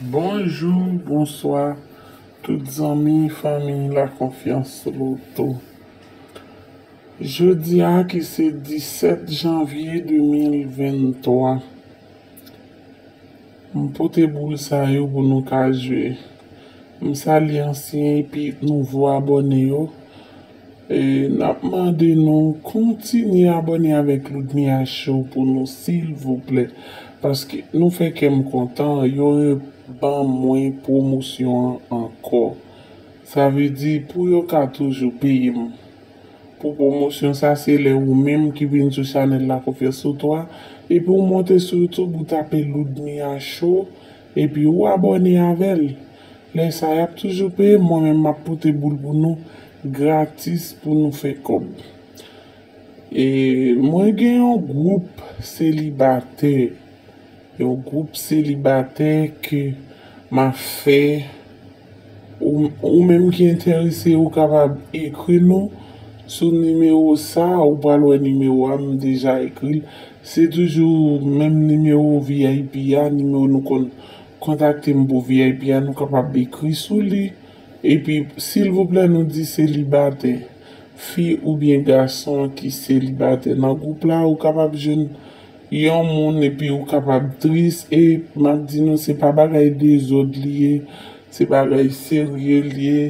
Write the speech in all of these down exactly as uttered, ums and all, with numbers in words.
Bonjou, bonswa, tout zanmi, fanmi Lakonfyans Loto. Jodi a ki se disèt janvye de mil venntwa, m pote boul sa yo pou nou ka jwe. M salye ansyen epi nouvo abòne yo. E, n ap mande nou kontinye abòne avèk Loudmia Show pou nou, silvouplè. Paske nou fè kè m kontan, yo reban mwen pwomosyon an ankò. Sa vle di, pou yo ka toujou peye m. Pou pwomosyon sa, se lè ou menm ki vin sou chanèl Lakonfyans Loto a, epi ou monte sou YouTube, ou tape Loudmia Show, epi ou abòne avè l. Lè sa, y ap toujou peye m, mwen menm m ap pote boul pou nou gratis pou nou fè kòb. E mwen gen yon gwoup selibatè, yon gwoup selibatè ke m ap fè. Ou, ou menm ki enterese, ou kapab ekri nou sou nimewo sa, ou pral wè nimewo a, m deja ekri l. Se toujou menm nimewo V I P a, nimewo nou konn kontakte m pou V I P a, nou kapab ekri sou li. Epi, silvouplè, nou di selibatè, fi oubyen gason ki selibatè. Nan gwoup la, ou kapab jwenn yon moun epi ou kapab tris. E m ap di nou, se pa bagay dezòd li ye, se bagay serye li ye.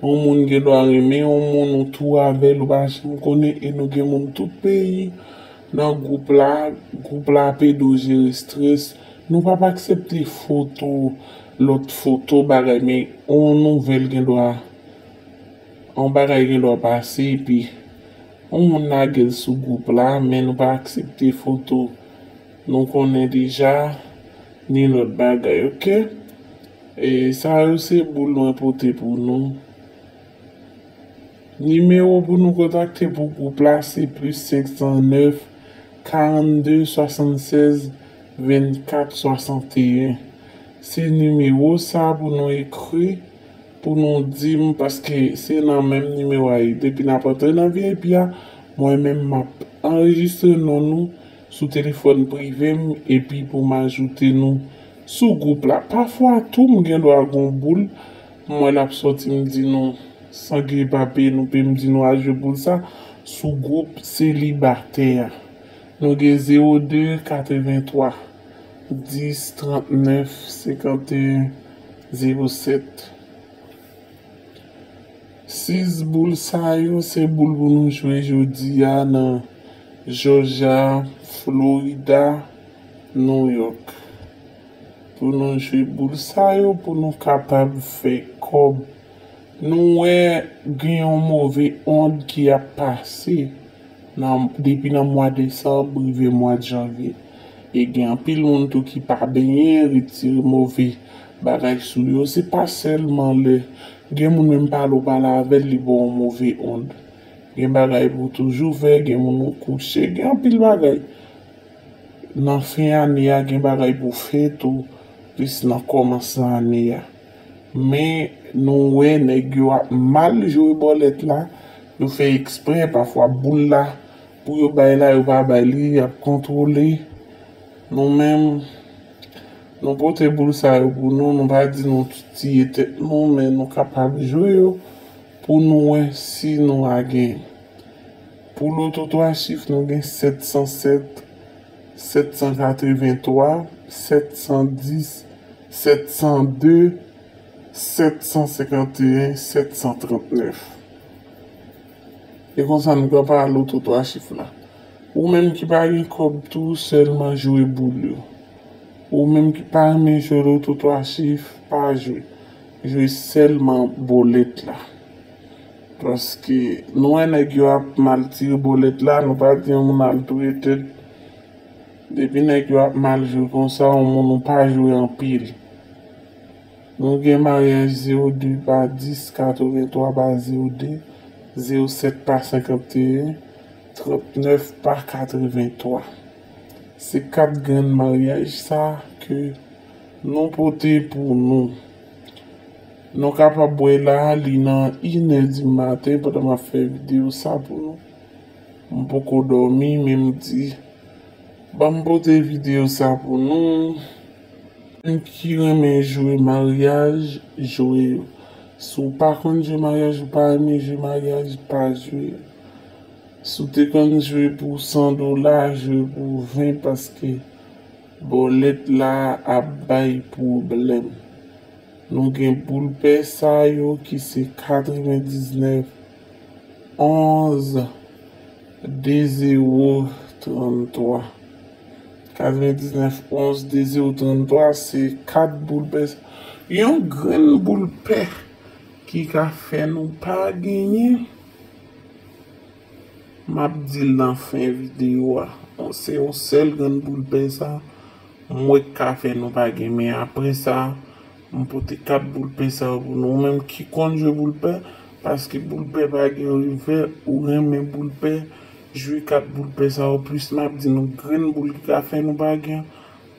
Yon moun gen dwa renmen yon moun, ou tou avè l, ou pa janm konnen, e nou gen moun tout peyi nan gwoup la. Gwoup la ap ede w jere estrès. Nou p ap aksepte foto, lòt foto, bagay, men yon nouvèl gen dwa, yon bagay gen dwa pase, epi yon moun lage l sou gwoup la, men nou pa aksepte foto nou konnen deja, ni lòt bagay, oke? E sa yo se boul mwen pote pou nou. Nimewo pou nou kontakte pou gwoup la se plis senk san nèf, karannde, swasannsèz, vennkat, swasanteyen. Se nimewo sa pou nou ekri, pou nou di m, paske se nan menm nimewo a ye. Depi n ap antre nan V I P a, mwen menm m ap anrejistre non nou sou telefòn prive m, epi pou m ajoute nou sou gwoup la. Pafwa tou, m gen dwa gen yon boul, m wè l ap sòti, m di nou, san griye pa peye, nou peye, m di nou al jwe boul sa sou gwoup selibatè a. Nou gen zewo de, katrevenntwa, dis, trannèf, senkanteyen, zewo sèt. Sis boul sa yo, se boul pou nou jwe jodi a nan Georgia, Florida, New York. Pou nou jwe boul sa yo, pou nou kapab fè kòb. Nou wè gen yon move ond ki ap pase nan, depi nan mwa desanm rive mwa janvye. E gen anpil moun tou ki pa benyen, retire move bagay sou yo. Se pa sèlman lè gen moun menm pale w pale avè l, li ba w move ond. Gen bagay pou w toujou fè, gen moun ou kouche, gen anpil bagay. Nan fen ane a, gen bagay pou fè tou, plis nan kòmansman ane a. Men, nou wè nèg yo ap mal jwe bòlèt la, yo fè eksprè, pafwa boul la, pou yo bay la, yo pa bay li, y ap kontwole. Nou menm, nou pote boul sa yo pou nou, nou pa di nou tiye tèt nou, men nou kapab jwe yo pou nou wè si nou a genyen. Pou loto twa chif, nou gen sèt san sèt, sèt san katrevenntwa, sèt san dis, sèt san de, sèt san senkanteyen, sèt san trannèf. E konsa nou pran pa loto twa chif la. Ou menm ki pa gen kòb tou, sèlman jwe boul yo. Ou menm ki pa renmen jwe loto twa chif, pa jwe. Jwe sèlman bòlèt la. Paske nou wè nèg yo ap mal tire bòlèt la, nou pa di yon moun al touye tèt. Depi nèg yo ap mal jwe konsa, yon moun ou pa jwe anpil. Nou gen maryaj zewo de pa dis, katrevenntwa pa zewo de, zewo sèt pa senkanteyen, trannèf pa katrevenntwa. Se kat grenn maryaj sa ke nou pote pou nou. Nou kapab wè la, li nan inè di maten pandan m ap fè videyo sa pou nou. M poko dòmi, men m di, ban m pote videyo sa pou nou. Moun ki renmen jwe maryaj, jwe yo. Si w pa konn jwe maryaj, ou pa renmen jwe maryaj, pa jwe. Si w te konn jwe pou san dola, jwe pou ven, paske bòlèt la ap bay pwoblèm. Nou gen boul pè sa yo ki se katrevendiznèf onz de zewo tranntwa. Katrevendiznèf onz de zewo tranntwa se kat boul pè sa. Yon grenn boul pè ki ka fè nou pa genyen. M ap di l nan fen videyo a. Se yon sèl grenn boul pè sa m wè k ka fè nou pa gen. Men apre sa, m pote kat boul pè sa yo pou nou. Ou menm ki konn jwe boul pè, paske boul pè pa gen revè, ou renmen boul pè, jwe kat boul pè sa yo plis. M ap di nou grenn boul ki ka fè nou pa gen.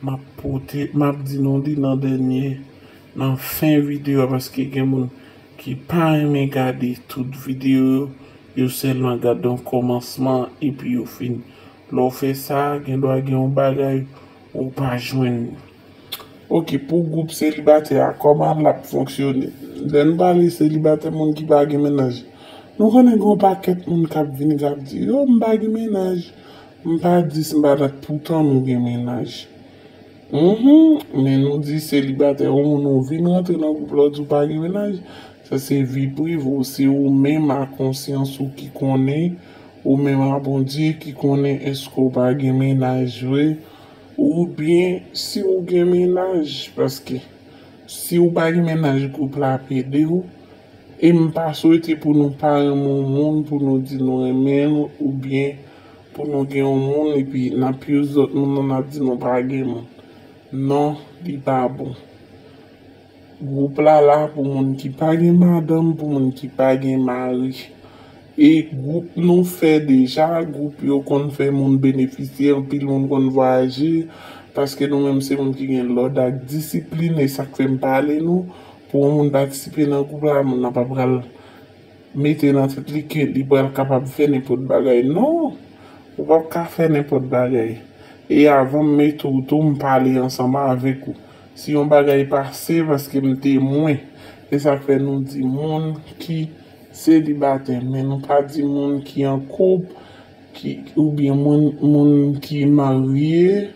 M ap pote, m ap di nou li nan dènye, nan fen videyo a, paske gen moun ki pa renmen gade tout videyo yo, yo sèlman gade yon kòmansman epi yo fini. Lè w fè sa, gen dwa gen yon bagay ou pa jwenn. Oke, pou gwoup selibatè a, kòman l ap fonksyone? Lè n pale selibatè, moun ki pa gen mennaj, nou konnen gen yon pakèt moun k ap vin k ap di, yo, m pa gen mennaj, m pa dis, m pa dat, poutan nou gen mennaj. Mhm, men nou di selibatè, yon moun ou vin rantre nan gwoup la, w di w pa gen mennaj, sa se vi prive w, se ou menm a konsyans ou ki konnen, ou menm a Bondye ki konnen èske w pa gen mennaj vre, oubyen si w gen mennaj, paske si w pa gen mennaj, gwoup la ap ede w, e m pa swete pou nou pa renmen yon moun, pou nou di nou renmen l, oubyen pou nou gen yon moun, epi n ap use lòt moun nan, n ap di nou pa gen moun. Non, li pa bon. Gwoup la la pou moun ki pa gen madanm, pou moun ki pa gen mari. E gwoup nou fè deja, gwoup yo konn fè moun benefisye, anpil moun konn vwayaje, paske nou menm se moun ki gen lòd ak disiplin, e sa k fè m pale nou, pou yon moun patisipe nan gwoup la, moun nan pa pral mete nan tèt li ke li pral kapab fè nenpòt bagay. Non, ou p ap ka fè nenpòt bagay. E avan m mete w tou, m pale ansanm avèk ou. Si yon bagay pase, paske m temwen. E sa k fè nou di moun ki selibatè, men nou pa di moun ki an koup, ki, oubyen moun, moun ki marye.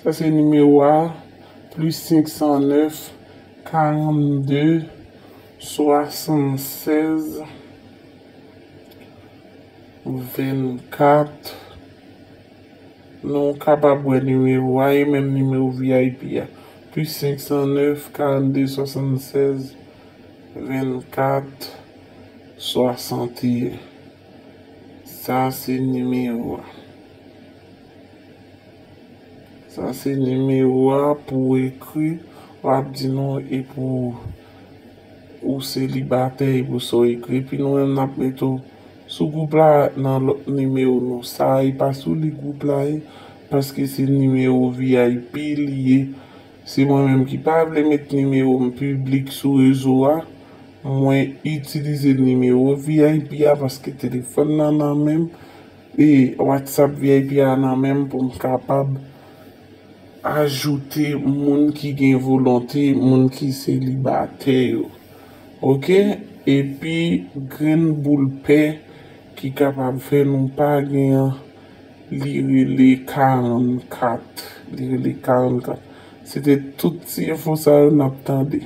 Sa se nimewo a, plis senk san nèf, karannde, swasannsèz, vennkat. Nou kapab wè nimewo a, e menm nimewo V I P a. Plis senk san nèf, karannde, swasannsèz, vennkat, swasanteyen. Sa se nimewo a. Sa se nimewo a pou w ekri. W ap di nou e pou ou selibatè, e pou sa w ekri. Epi nou menm n ap mete w sou gwoup la nan lòt nimewo nou. Sa e pa sou li gwoup la ye, paske se nimewo V I P li ye. Se mwen menm ki pa vle met nimewo m piblik sou rezo a. Mwen itilize nimewo V I P a paske telefòn nan nan men m. E WhatsApp V I P a nan men m pou m kapab ajoute moun ki gen volonte, moun ki selibatè yo. Oke? Epi grenn boul pè ki kapab fè nou pa gen an, li rele karannkat. Li rele karannkat. Se te tout ti enfo sa yo n ap tande.